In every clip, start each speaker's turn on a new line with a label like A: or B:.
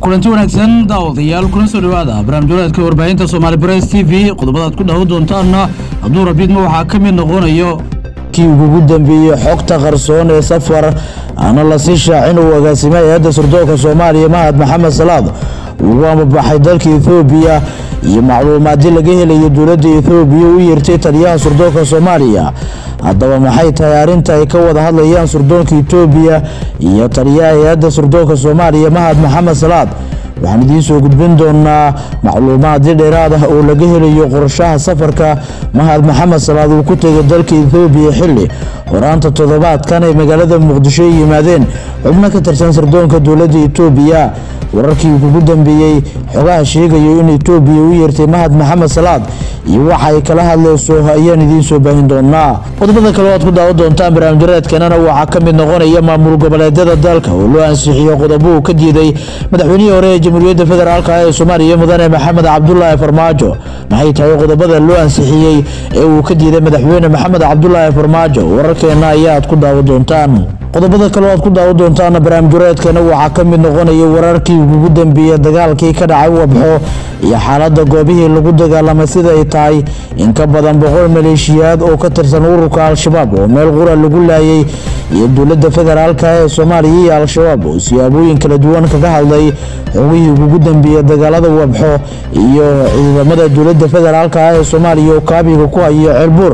A: Kulanti wanaagsan daawadayaal, kuna soo dhawaada barnaamijyadeedka warbaahinta Soomaali Press TV. Qodobada aad ku daawan doontaanna hadduu rabiidma waxaa ka mid noqonayo
B: kii ugu dambeeyey xogta qarsoon ee safar aana la sii shaacin uu agaasimay hay'adda sirdoonka Soomaaliya Mahad Maxamed Salaad ugu ambabaxay dalka Ethiopia iyo macluumaadyo laga helayo dowladda Ethiopia u yeertay taliyaha sirdoonka Soomaaliya. Haddaba maxay tahay arrinta ay ka wada hadlayaan sirdoonka Ethiopia iyo taliyaha hay'adda sirdoonka Soomaaliya Mahad Maxamed Salaad? Waxaan idiin soo gudbin doonaa macluumaadyo dheeraad ah oo laga helayo qorshaha safarka Mahad Maxamed Salaad uu ku tegay dalka Ethiopia xilli horaanta toddobaadkan ay magaalada Muqdisho yimaadeen xubno ka tirsan sirdoonka dowladda Ethiopia. Wararkii ugu dambeeyey xogaha sheegayo in Ethiopia u yeertay Mahad Maxamed Salaad iyo waxa ay kala hadlayso ayaan idiin soo baahin doonaa. Qodobada kale oo aad ku daawan doontaan barnaamijyadeedkanana waxaa ka mid noqonaya maamul goboleedyada dalka oo loo ansixiyo qodobo uu ka diiday madaxweynihii hore ee Jamhuuriyadda Federaalka ee Soomaaliya Mudane Maxamed Cabdullaahi Farmaajo. Maxay tahay qodobada loo ansixiyey ee uu ka diiday madaxweyne Maxamed Cabdullaahi Farmaajo? Wararkeena ayaad ku daawan doontaan. Qodobada kale oo aad ku daawan doontaan barnaamijyadeedkana waxaa ka mid noqonaya wararkii ugu dambeeyay dagaalkii ka dhacay Wabxo iyo xaaladda goobihii lagu dagaalamay sida ay tahay. In ka badan 100 maleeshiyaad oo ka tirsan ururka Al-Shabaab oo meel qura lagu laayay iyo dowladda federaalka ee Soomaaliya iyo Al-Shabaab oo siyaabooyin kala duwan kaga hadlay xogihii ugu dambeeyay dagaalada Wabxo iyo ciidamada dowladda federaalka ee Soomaaliya oo kaabiga ku haya Ceelbuur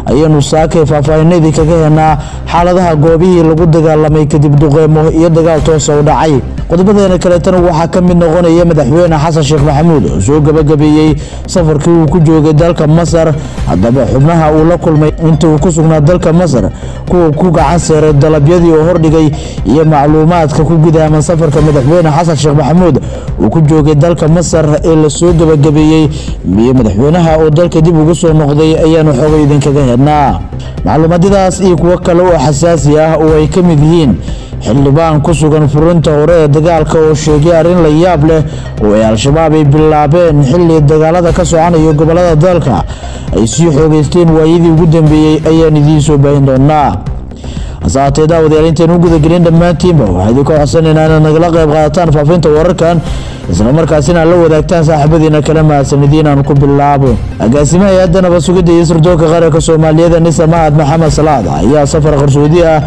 B: ayaanu saakay faahfaahinadii kaga helnaa xaaladaha goobihii lagu dagaalamay kadib duqeymo iyo dagaal toos ah u dhacay. Qodobadeena kaleetana waxaa ka mid noqonaya madaxweyne Xasan Sheekh Maxamuud oo soo gabagabeeyey safarkii uu ku joogay dalka Masar. Haddaba xubnaha uu la kulmay inta uu ku sugnaa dalka Masar, kuwa ku gacan seeray dalabyadii uu hordhigay iyo macluumaadka ku gudaaman safarka madaxweyne Xasan Sheekh Maxamuud uu ku joogay dalka Masar ee la soo gabagabeeyey iyo madaxweynaha oo dalka dib ugu soo noqday ayaanu xogay idinkaga helnaa. Macluumaadadaas iyo kuwo kale oo xasaasi ah oo ay ka mid yihiin xildhibaan ku sugan furinta hore ee dagaalka oo sheegay arrin la yaab leh oo ay Al-Shabaab ay bilaabeen xilli dagaalada ka soconaya gobolada dalka ay sii xoogeysteen waayadii ugu dambeeyey ayaan idiin soo baahin doonaa. Hasaatee daawadayaal, intayn u gudagelin dhammaantiinba waxaa idinka codsanaynaa inaad nagala qayb qaadataan faafinta wararkan isla markaasina la wadaagtaan saaxiibadiina kala mahadsanidin. Aan ku bilaabo agaasimaha hay'adda nabad sugidda iyo sirdoonka qaranka Soomaaliyeed Nisa Mahad Maxamed Salaad ayaa safar qarsoodi ah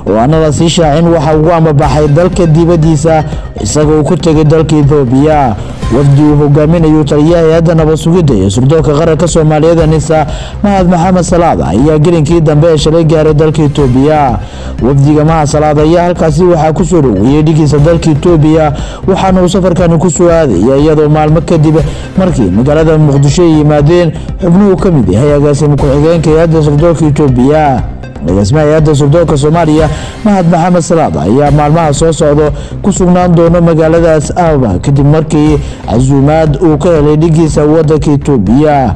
B: oo aanada sii shaacin waxa ugu ambabaxay dalka dibadiisa isagoo ku tegay dalka Ethiopia. Wafdi uu hogaaminayo taliyaha hay'adda nabad sugidda iyo sirdoonka qaranka Soomaaliyeed Nisa Mahad Maxamed Salaad ayaa gelinkii dambe ee shalay gaaray dalka Ethiopia. Wafdiga Mahad Salaad ayaa halkaasi waxaa ku soo dhoweeyay dhigiisa dalka Ethiopia, waxaana uu safarkani ku soo aadaya iyadoo maalmo kadib markii magaalada Muqdisho ay yimaadeen xubnuhu ka mid yahay agaasime ku-xigeenka hay'adda sirdoonka Ethiopia. Agaasimaha hay'adda sirdoonka Soomaaliya Mahad Maxamed Salaad ayaa maalmaha soo socda ku sugnaan doona magaaladaas Ababa kadib markii casuumaad uu ka helay dhigiisa waddanka Ethiopia.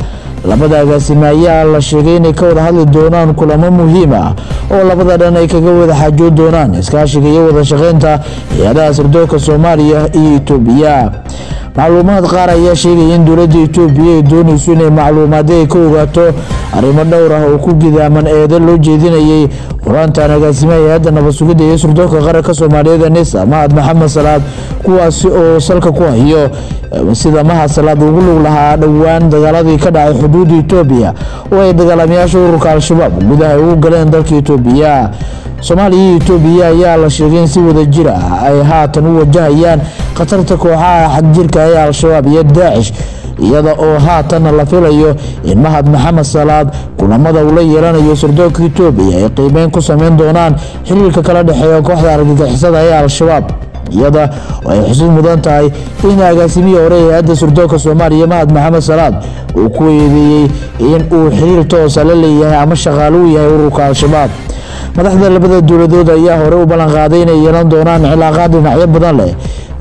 B: Labada agaasime ayaa la sheegay inay ka wada hadli doonaan kulamo muhiim ah oo labada dhan ay kaga wada xaajoon doonaan iskaashiga iyo wada shaqeynta hay'adaha sirdoonka Soomaaliya iyo Ethiopia. Macluumaad qaar ayaa sheegaya in dowladda Ethiopia ay doonayso inay macluumaadyo ay ka ogaato arrimo dhowr ah oo ku gidaaman eedo loo jeedinayay qoraantan agaasimaha hay'adda nabad sugidda iyo sirdoonka qaranka Soomaaliyeed Nisa Mahad Maxamed Salaad, kuwaasi oo salka ku hayo sida Mahad Salaad ugu lug lahaa dhowaan dagaaladii ka dhacay xuduudda Ethiopia oo ay dagaalamayaasha ururka Al-Shabaab gudaha ugu galeen dalka Ethiopia. Soomaaliya iyo Ethiopia ayaa la sheegay in si wada jir ah ay haatan u wajahayaan khatarta kooxaha xagjirka ee Al-Shabaab iyo Daacish, iyada oo haatan la filayo in Mahad Maxamed Salaad kulamada uu la yeelanayo sirdoonka Ethiopia ay qiimeyn ku sameyn doonaan xiriirka kala dhexeeya kooxda argagixisada ee Al-Shabaab. Iyada oo ay xusuus mudan tahay in agaasimihii hore ee hay'adda sirdoonka Soomaaliya Mahad Maxamed Salaad uu ku eedeeyey in uu xiriir toos ah la leeyahay ama shaqaale u yahay ururka Al-Shabaab. Madaxda labada dowladood ayaa hore u ballan qaaday inay yeelan doonaan cilaaqaad dhinacyo badan leh,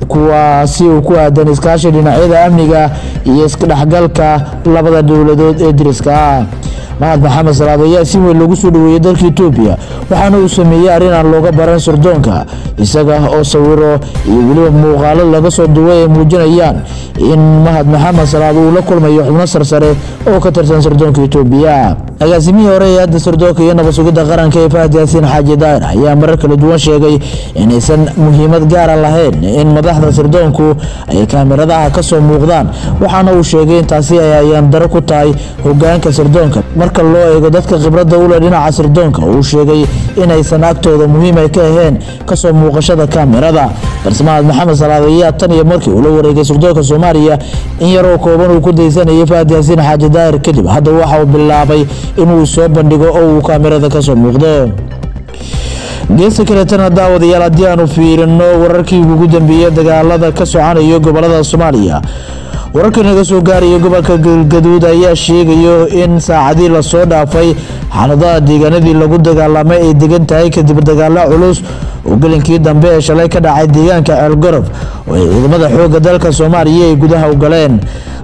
B: kuwaasi uu ku aadan iskaashi dhinacyada amniga iyo isdhexgalka labada dowladood ee deriska ah. Mahad Maxamed Salaad ayaa si weyn loogu soo dhaweeyey dalka Etoobiya, waxaana uu sameeyey arrin aan looga baran sirdoonka, isaga oo sawiro iyo weliba muuqaalo laga soo duway ay muujinayaan in Mahad Maxamed Salaad uu la kulmayo xubno sarsare oo ka tirsan sirdoonka Etoobiya. Agaasimihii hore ee hay'adda sirdoonka iyo nabad sugidda qaranka ee Fahad Yaasiin Xaaji Daahir ayaa marar kala duwan sheegay inaysan muhiimad gaara lahayn in madaxda sirdoonku ay kaamiradaha ka soo muuqdaan, waxaana uu sheegay in taasi ay ayaan daro ku tahay hogaanka sirdoonka marka loo eego dadka khibradda u leh dhinaca sirdoonka. Uu sheegay inaysan agtooda muhiim ay ka ahayn kasoo muuqashada kaamirada. Balse Mahad Maxamed Salaad ayaa tan iyo markii uu la wareegay sirdoonka Soomaaliya in yaroo kooban uu ku daysanayay Fahad Yaasiin Xaaji Daahir, kadib hadda waxa uu bilaabay inuu soo bandhigo oo uu kaamirada kasoo muuqdo. Geesta kaleetana daawadayaal, haddii aanu fiirino wararkii ugu dambeeyey dagaalada ka soconayo gobolada Soomaaliya, wararka naga soo gaaraya gobolka Galgaduud ayaa sheegayo in saacadii lasoo dhaafay xaaladaha deegaanadii lagu dagaalamay ay degan tahay, kadib dagaalo culus oo gelinkii dambe ee shalay ka dhacay deegaanka Ceelgorof oo ay ciidamada xoogga dalka Soomaaliya ay gudaha u galeen.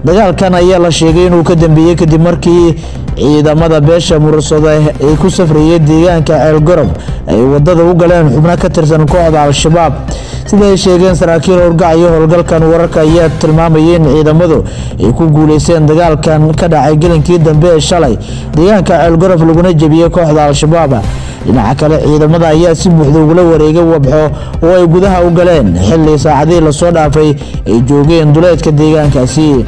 B: Dagaalkan ayaa la sheegay inuu ka dambeeyey kadib markii ciidamada beesha Murursada ay ku safrayeen deegaanka Ceelgorof ay wadada u galeen xubno ka tirsan kooxda Al-Shabaab, sida ay sheegeen saraakiil howlgacayo howlgalkan. Wararka ayaa tilmaamayay in ciidamadu ay ku guuleysteen dagaalkan ka dhacay gelinkii dambe ee shalay deegaanka Ceelgorof, laguna jebiyey kooxda Al-Shabaab. Dhinaca kale, ciidamada ayaa si buuxda ugula wareegay Wabxo oo ay gudaha u galeen xilli saacadihii lasoo dhaafay ay joogeen duleedka deegaankaasi.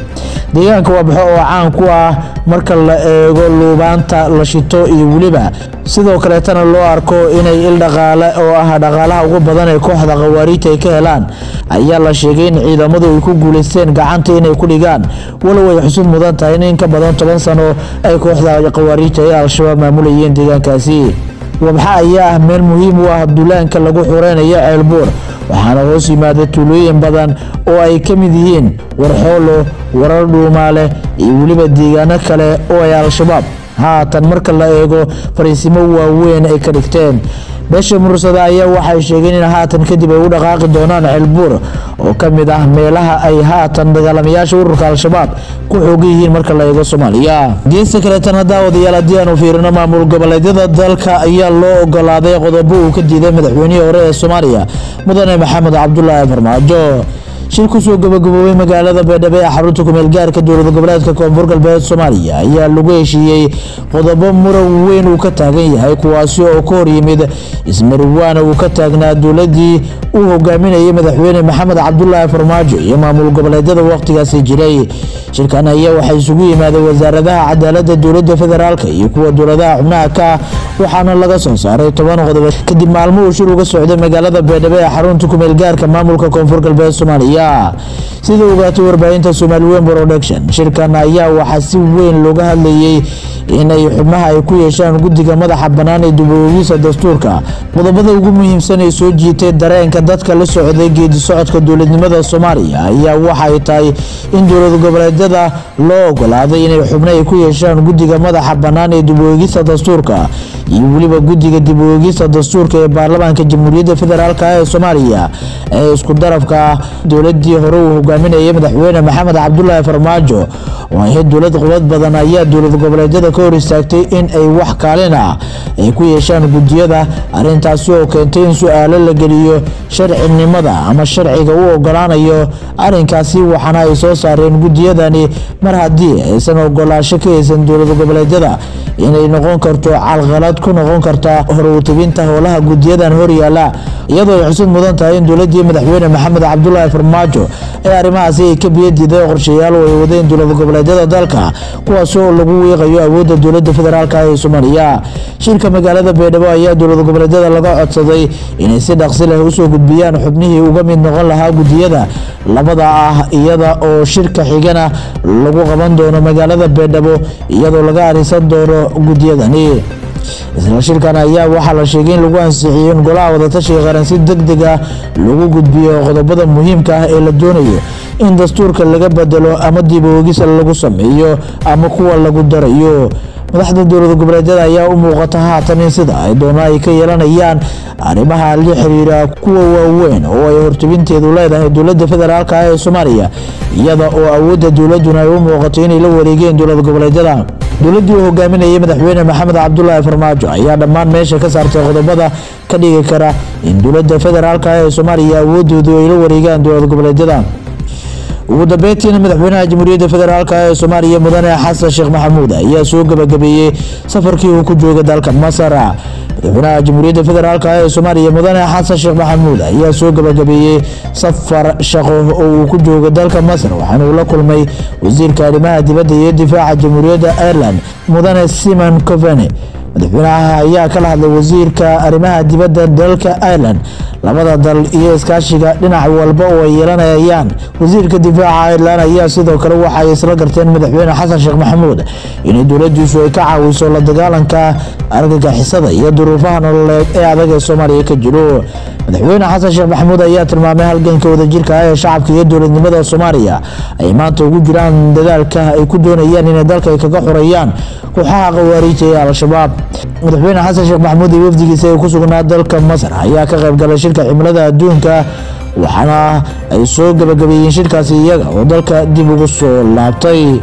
B: Deegaanka Wabxo oo caan ku ah marka la eego luubaanta la shito iyo weliba sidoo kaleetana loo arko inay il dhaqaale oo ah dhaqaalaha ugu badan ee kooxda khawaariijta ay ka helaan, ayaa la sheegay in ciidamadu ay ku guuleysteen gacanta inay ku dhigaan, walow ay xusud mudan tahay in in ka badan 10 sano ay kooxda khawaariijta ee Al-Shabaab maamulayeen deegaankaasi. Wabxa ayaa ah meel muhiim u ah duulaanka lagu xureynayo Ceelbuur, waxaana hoos yimaada tuulooyin badan oo ay ka mid yihiin Warxoolo, Warar Dhuumaale iyo weliba deegaano kale oo ay Al-Shabaab haatan marka la eego fariisimo waaweyn ay ka dhigteen. Beesha Murursada ayaa waxay sheegeen in haatan kadib ay u dhaqaaqi doonaan Ceelbuur oo ka mid ah meelaha ay haatan dagaalamayaasha ururka Al-Shabaab ku xoogan yihiin marka la eego Soomaaliya. Geesta kaleetana daawadayaal, haddii aanu fiirino maamul goboleedyada dalka ayaa loo ogolaaday qodobo uu ka diiday madaxweynihii hore ee Soomaaliya Mudane Maxamed Cabdulaahi Farmaajo. Shir kusoo gabagaboobay magaalada Baydhabo ee xarunta kumeel gaarka dowlad goboleedka Koonfur Galbeed Soomaaliya ayaa lagu heshiiyey qodobo muran weyn uu ka taagan yahay, kuwaasi oo ka hor yimid ismariwaana uu ka taagnaa dowladii uu hogaaminayay madaxweyne Maxamed Cabdulaahi Farmaajo iyo maamul goboleedyada waqtigaasi jiray. Shirkan ayaa waxay isugu yimaadeen wasaaradaha cadaaladda dowladda federaalka iyo kuwa dowladaha xubnaha ka ah, waxaana laga soo saaray 10 qodob kadib maalmo uu shir uga socday magaalada Baydhabo ee xarunta kumeel gaarka maamulka Koonfur Galbeed Soomaaliya. Sida ogaatay warbaahinta Soomaali Weyn Production, shirkan ayaa waxaa si weyn looga hadlayay inay xubnaha ay ku yeeshaan guddiga madaxa bannaan ee dib u eegista dastuurka. Qodobada ugu muhiimsan ee soo jiitay dareenka dadka la socday geedi socodka dowladnimada Soomaaliya ayaa waxay tahay in dowlad goboleedyada loo ogolaaday inay xubno ay ku yeeshaan guddiga madaxa bannaan ee dib u eegista dastuurka iyo weliba guddiga dib u eegista dastuurka ee baarlamaanka Jamhuuriyadda Federaalk ee Soomaaliya ee isku darafka ah. Dowladii hore uu hogaaminayay madaxweyne Maxamed Cabdulaahi Farmaajo oo ahayd dowlad qubad badan ayaa dowlad goboleedyada ka hor istaagtay in ay wax kaalin ah ay ku yeeshaan guddiyada, arrintaasi oo keentay in su-aalo la geliyo sharcinimada ama sharciga u ogolaanayo arrinkaasi, waxaana ay soo saareen guddiyadani mar haddii aysan ogolaasho ka haysan dowlad goboleedyada inay noqon karto calqalad ku noqon karta hor u tebinta howlaha guddiyadan horyaala, iyadoo ay xusud mudan tahay in dowladii madaxweyne Maxamed Cabdulaahi Farmaajo ee arrimahaasi ay ka biyo diiday qorshayaal oo ay wadeen dowlad goboleedyada dalka, kuwaas oo lagu wiiqayo awoodda dowladda federaalk ee Soomaaliya. Shirka magaalada Baydhabo ayaa dowlad goboleedyada laga codsaday inay si dhaqsi leh usoo gudbiyaan xubnihii uga mid noqon lahaa guddiyada labada ah, iyada oo shirka xigana lagu qaban doono magaalada Baydhabo iyadoo laga arisan doono guddiyadani. Isla shirkan ayaa waxaa la sheegay in lagu ansixiyey in golaha wadatashiga qaran si deg deg ah lagu gudbiyo qodobada muhiimka ah ee la doonayo in dastuurka laga bedelo ama dib u eegis lagu sameeyo ama kuwa lagu darayo. Madaxda dowlad goboleedyada ayaa u muuqata haatan in sida ay doonaan ay ka yeelanayaan arrimaha la xiriira kuwa waaweyn oo ay hortubinteedu leedahay dowladda federaalk ee Soomaaliya, iyada oo awoodda dowladuna ay u muuqato inay la wareegeen dowlad goboleedyada. Dowladdii uu hogaaminayay madaxweyne Maxamed Cabdulaahi Farmaajo ayaa dhammaan meesha ka saartay qodobada ka dhigi kara in dowladda federaalka ee Soomaaliya awoodoodu ay la wareegaan dowlad goboleedyada. Ugu dambeyntiina, madaxweynaha Jamhuuriyadda Federaalk ee Soomaaliya Mudane Xasan Sheekh Maxamuud ayaa soo gabagabeeyey safarkii uu ku joogay dalka Masar. Madaxweynaha Jamhuuriyadda Federaalk ee Soomaaliya Mudane Xasan Sheekh Maxamuud ayaa soo gabagabeeyey safar shaqo oo uu ku joogay dalka Masar, waxaana uu la kulmay wasiirka arrimaha dibadda iyo difaaca Jamhuuriyadda Ireland Mudane Simon Covene. Madaxweynaha ayaa kala hadlay wasiirka arrimaha dibadda dalka Ireland labada dal iyo iskaashiga dhinac walba oo ay yeelanayaan. Wasiirka difaaca Ireland ayaa sidoo kale waxay isla garteen madaxweyne Xasan Sheekh Maxamuud inay dowladiisu ay ka caawiso la dagaalanka argagixisada iyo duruufaha nololeed ee adag ee Soomaaliya ka jiro. Madaxweyne Xasan Sheekh Maxamuud ayaa tilmaamay halganka wadajirka ah ee shacabka iyo dowladnimada Soomaaliya ay maanta ugu jiraan dadaalka ay ku doonayaan inay dalka ay kaga xoreeyaan kooxaha khawaariijta ee Al-Shabaab. Madaxweyne Xasan Sheekh Maxamuud iyo wafdigiisa ee ku sugnaa dalka Masar ayaa ka qayb galay shirka cimilada adduunka, waxaana ay soo gabagabeeyeen shirkaasi iyaga oo dalka dib ugu soo laabtay.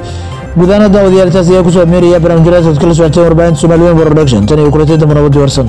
B: Gudaana daawadayaal, taas ayaa kusoo ameeraya barnaamijyadaas aad kala socoteen warbaahinta Soomaaliya Production. Tan iyo kulanti dambe, nabad warsan.